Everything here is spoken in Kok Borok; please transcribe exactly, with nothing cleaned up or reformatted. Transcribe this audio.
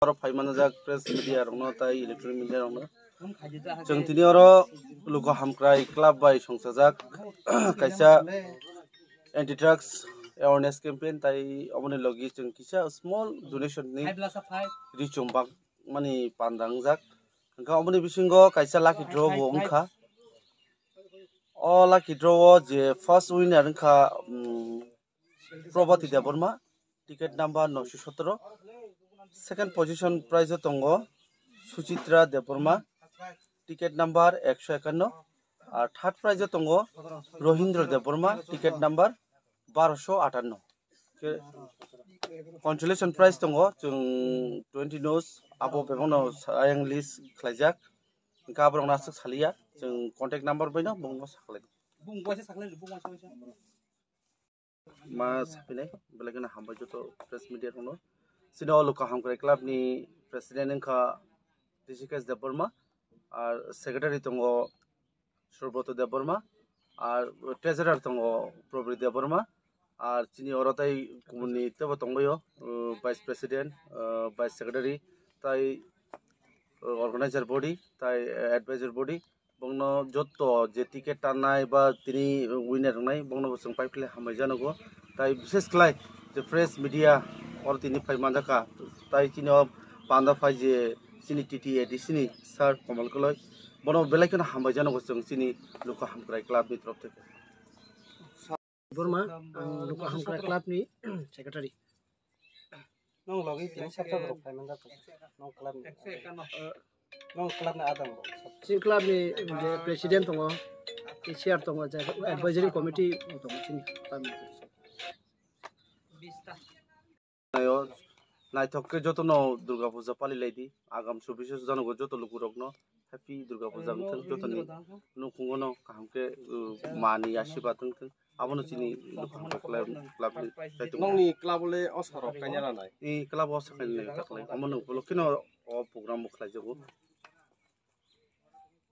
Oro phai manajak press media rokno tai electronic media rokno. Chwng tini oro Luku Hamkrai Club bai songchajak kaisa anti drugs awareness campaign, tai oboni logi chwng kisa small donation ni ri chumbak mani panda wngjak. Hwnkhe oboni bisingo kaisa lucky draw bo wngkha. O lucky draw o je first winner wngkha, um, Probati Debbarma, ticket number noisho sotoro. Second position prize o tongo Suchitra Debbarma, ticket number ekso ekanno. Ar third prize o tongo Rohindra Debbarma, ticket number barosho atanno. Ke consolation prize tongo, chwng twenty nos, abo bebakno ayang list khlaijak. Hwnkhe aborokno aswk saliya, chwng contact number baino bongno sakhlai. Ma sapinai, belai kheno hambai joto press media rokno. Chini o Luku Hamkrai Club ni president wngkha Rishikesh Debbarma, ar secretary tongo Surbroto Debbarma, ar treasurer tongo Probri Debbarma, ar chini oro tai kumuni tebo tongbaio, uh, vice president, uh, vice secretary, tai, uh, organizer body, tai, uh, advisor body. Bongno joto je ticket tanai ba tini winner wngnai, bongno bo chwng pai khlai hambai janogo. Tai bishes khlai je press media oro tini phai manjakha, tai chini o panda phai je chini T T A D C ni sir Komal Koloi, bono belai kheno hambai janogo chwng chini Luku Hamkrai Club ni torof theke. Burma, ang Luku Hamkrai Club ni secretary. Nong logi tini sabsa borok phai manjak nong club ni. Nong club ni adam bo. Chini club ni je president tongo, chair tongo, je advisory committee tongo chini club ni. Naithok khe jotono Durga Puja pali lai di. Agam chobbish janogo joto lukurokno happy Durga Puja wngthang, jotoni nukhungono kaham khe, uh, mani asirwad wngthang. Abono chini Luku Hamkrai Club, club ni kaitor. Nongni club le o sorok kaina nanai. I club o sakai nai taklai. Omono ukolog kheno o program bo khlaijago.